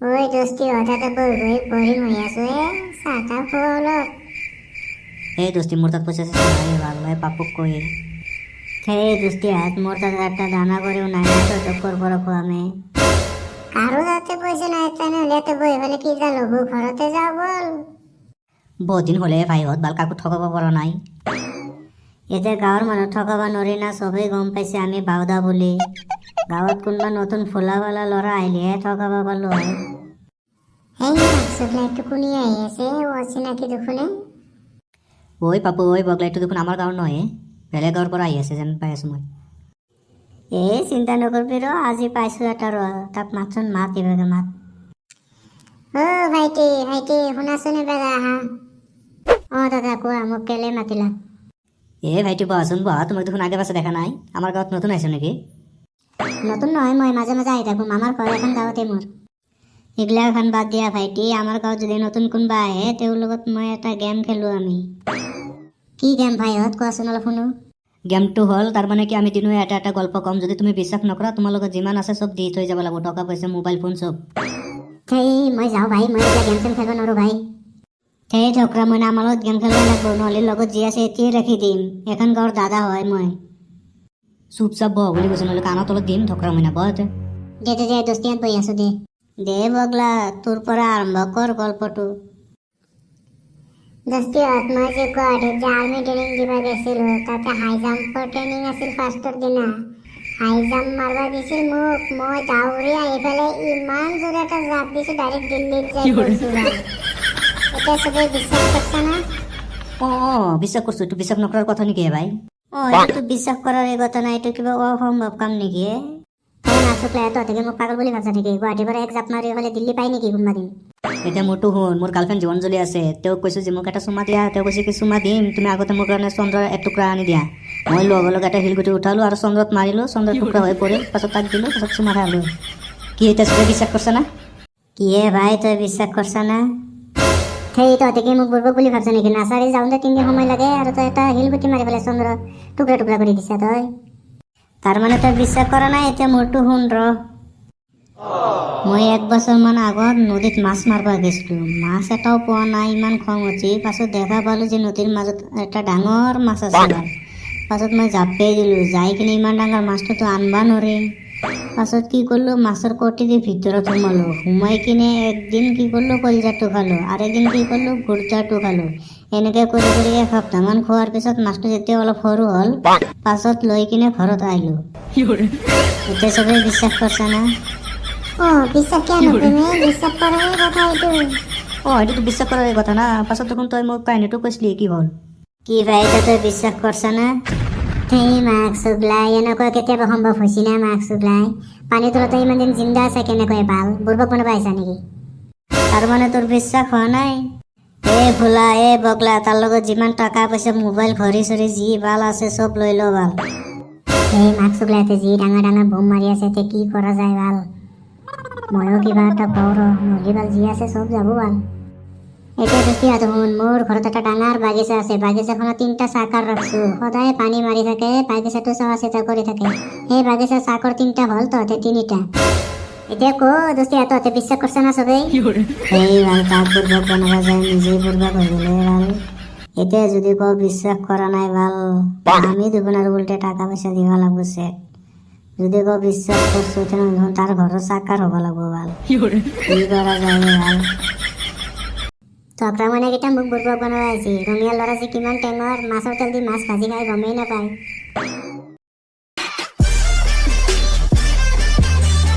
ঐ দোস্তি, হঠাতে বহি বহি বৰিং হৈ আছো এ। চাহ তাহ খোৱা অলপ। এই দোস্তি, মোৰ তাত পইচা চইচা নাই ভাল। এই পাপুক কৈ। সেই দোস্তি হাত, মোৰ তাত একটা দানা কৰিও নাই না, তহঁতক ক'ৰ পৰা খুৱামে? কাৰো তাতে পইচা নাই, তেনেহ'লে ইয়াতে বহি পেলাই কি যা ল'ব, ঘৰতে যাওঁ ব'ল। বহুত দিন হ'লে ভাইহঁত ভাল, কাকো ঠগাব পৰা নাই। এতিয়া গাঁৱৰ মানুহ ঠগাব নোৱাৰি না, চবেই গম পাইছে আমি বাউদা বুলি। গাঁৱত কোনোবা নতুন ফুলাৱালা ল'ৰা আহিলেহে ঠগাব পালো হয়। সেই মাকচুকলাইটো কোনে আহি আছে? অচিনাকি দেখোনে। ঐ পাপু, ঐ বগলা, এইটো দেখোন আমাৰ গাঁৱৰ নহয়, বেলেগ গাঁৱৰ পৰা আহি আছে যেন পাই আছো মই। এই চিন্তা নকৰিবি ৰ, আজি পাইছো এটা ৰ। তাক মাতচোন, মাত এইভাগে মাত। অ ভাইটি, ভাইটি, শুনাচোন, এবাৰ আহা। অ দাদা, কোৱা, মোক কেলে মাতিলা? এ ভাইটি, বহাচোন বহা। তোমাক দেখোন আগে পাছে দেখা নাই। আমাৰ গাঁৱত নতুন আহিছ নেকি? নতুন নহয়, মই মাজে মাজে আহি থাকোঁ। মামাৰ ঘৰ এখন গাঁৱতে মোৰ। এইগিলাখন বাদ দিয়া ভাইটি, আমাৰ গাঁৱত যদি নতুন কোনোবা আহে, তেওঁৰ লগত মই এটা গেম খেলোঁ আমি। কি গেম ভাইহঁত, কোৱাচোন অলপ শুনো। গেমটো হ'ল তাৰমানে কি, আমি তিনিও এটা এটা গল্প ক'ম। যদি তুমি বিশ্বাস নকৰা, তোমাৰ লগত যিমান আছে চব দি থৈ যাব লাগিব, টকা পইচা, মোবাইল ফোন চব। সেই মই যাওঁ ভাই, মই এইবিলাক গেম চেম খেলিব নোৱাৰো ভাই। সেই ঢকৰা মইনা, আমাৰ লগত গেম খেলিব লাগিব, নহ'লে লগত যি আছে এতিয়াই ৰাখি দিম। এখন গাঁৱৰ দাদা হয় মই। চুপ চাপ বহ বুলি কৈছো, নহ'লে কাণৰ তলত দিম। ঢকৰা মইনা, বহ ইয়াতে। দে দে দে দোস্তিয়াত বহি আছো দে। দে বগলা, তোৰ পৰা আৰম্ভ কৰ গল্পটো। দোস্তিহঁত, মই যে গুৱাহাটীত যে আৰ্মি ট্ৰেইনিং দিব গৈছিলো, তাতে হাই জাম্পৰ ট্ৰেইনিং আছিল। ফাৰ্ষ্টৰ দিনা হাই জাম্প মাৰবা দিছিল মোক। মই দৌৰি আহি পেলাই ইমান জোৰে এটা জাপ দিছো, ডাইৰেক্ট দিল্লীত যাই পৰিছো ভাই। এতিয়া চবেই বিশ্বাস কৰছা না? অঁ, বিশ্বাস কৰিছো। এইটো বিশ্বাস নকৰাৰ কথা নেকি হে ভাই? অঁ, এইটো বিশ্বাস কৰাৰ এই কথা নাই। এইটো কিবা অসম্ভৱ কাম নেকি হে? এই মাকচুকলাই, তহঁতে কি মোক পাগল বুলি ভাবছা নেকি? গুৱাহাটীৰ পৰা এক জাপ মাৰি গ'লে দিল্লী পাই নেকি কোনোবা দিন? এতিয়া মোৰতো শুন। মোৰ গাৰ্লফ্ৰেণ্ড জীৱনজলি আছে। তেওঁক কৈছোঁ যে মোক এটা চুমা দিয়া। তেওঁ কৈছে কি, চুমা দিম, তুমি আগতে মোৰ কাৰণে চন্দ্ৰৰ এটুকুৰা আনি দিয়া। মই লগে লগে এটা শিলগুটি উঠালোঁ আৰু চন্দ্ৰত মাৰিলোঁ। চন্দ্ৰৰ টুকুৰা হৈ পৰিল। পাছত তাক দিলোঁ, পাছত চুমা খালোঁ। কি, এতিয়া চবে বিশ্বাস কৰিছা না? কিহে ভাই, তই বিশ্বাস কৰছা না? সেই তহঁতে কি মোক বুৰ্বক বুলি ভাবছা নেকি? নাচাৰি যাওঁতে 3 দিন সময় লাগে আৰু তই এটা শিলগুটি মাৰি পেলাই চন্দ্ৰ টুকুৰা টুকুৰা কৰি দিছা তই। তাৰমানে তই বিশ্বাস কৰা নাই। এতিয়া মোৰটো শুন ৰ। মই এক বছৰমান আগত নদীত মাছ মাৰিব গৈছিলোঁ। মাছ এটাও পোৱা নাই, ইমান খং উঠি। পাছত দেখা পালোঁ যে নদীৰ মাজত এটা ডাঙৰ মাছ আছে। পাছত মই জাপেই দিলোঁ যাই কিনে। ইমান ডাঙৰ মাছটোতো আনবা নোৱাৰি। পাছত কি কৰিলোঁ, মাছৰ কটি দি ভিতৰত সোমালোঁ। সোমাই কিনে একদিন কি কৰিলোঁ, কলিজাটো খালোঁ আৰু একদিন কি কৰিলোঁ, গুৰ্দাটো খালোঁ। এনেকৈ কৰি কৰি এসপ্তাহমান খোৱাৰ পিছত মাছটো যেতিয়া অলপ সৰু হ'ল, পাছত লৈ কিনে ঘৰত আহিলোঁ। এতিয়া চবেই বিশ্বাস কৰছা না? অ, বিশ্বাস কিয় নকৰিম? এই বিশ্বাস কৰাৰে কথা এইটো। অঁ, এইটোতো বিশ্বাস কৰাৰ কথা না। পাছত দেখোন তই মোক কাহিনীটো কৈছিলি, কি হ'ল? কি ভাই, এতিয়া তই বিশ্বাস কৰছা না? সেই মাক চুগলাই, এনেকুৱা কেতিয়াবা সম্ভৱ হৈছে না? মাক চুগলাই, পানী তলতে ইমান দিন জিন্দা আছে কেনেকৈ? বাল বুৰ্বক বনাব আহিছা নেকি? তাৰ মানে তোৰ বিশ্বাস হোৱা নাই? এ ভোলা, এ বগলা, তাৰ লগত যিমান টকা পইচা, মোবাইল, ঘড়ী চড়ী যি বাল আছে চব লৈ ল বাল। সেই মাক চুগলাই, ইয়াতে যি ডাঙৰ ডাঙৰ বোম মাৰি আছে, এতিয়া কি কৰা যায় বাল? ময়ো কিবা এটা কওঁ ৰ, নহ'লে বাল যি আছে চব যাব বাল। এতিয়া দোস্তিহঁত শুন, মোৰ ঘৰত এটা ডাঙৰ বাগিচা আছে। বাগিচাখনত তিনিটা চাকৰ ৰাখছো। সদায় পানী মাৰি থাকে, বাগিচাটো চোৱা চিতা কৰি থাকে। সেই বাগিচাৰ চাকৰ তিনিটা হ'ল তহঁতে তিনিটা। এতিয়া ক দোস্তিহঁত, তহঁতে বিশ্বাস কৰছা না চবেই? সেই বাল, তাক বুৰ্বক বনাব যায় নিজেই বুৰ্বক হৈ গ'লে বাল। এতিয়া যদি কওঁ বিশ্বাস কৰা নাই বাল, আমি দেখোন আৰু উল্টে টকা পইচা দিব লাগব চেট। যদি কওঁ বিশ্বাস কৰছো, তেনেহ'লে তাৰ ঘৰৰ চাকাৰ হ'ব লাগিব বাল। কি কৰা যায় বাল? টকৰা মানে কেইটা মোক বুৰ্বক বনাব আহিছে। ৰঙীয়া ল'ৰা যে কিমান টেঙৰ, মাছৰ তেল দি মাছ ভাজি খাই গমেই নাপায়।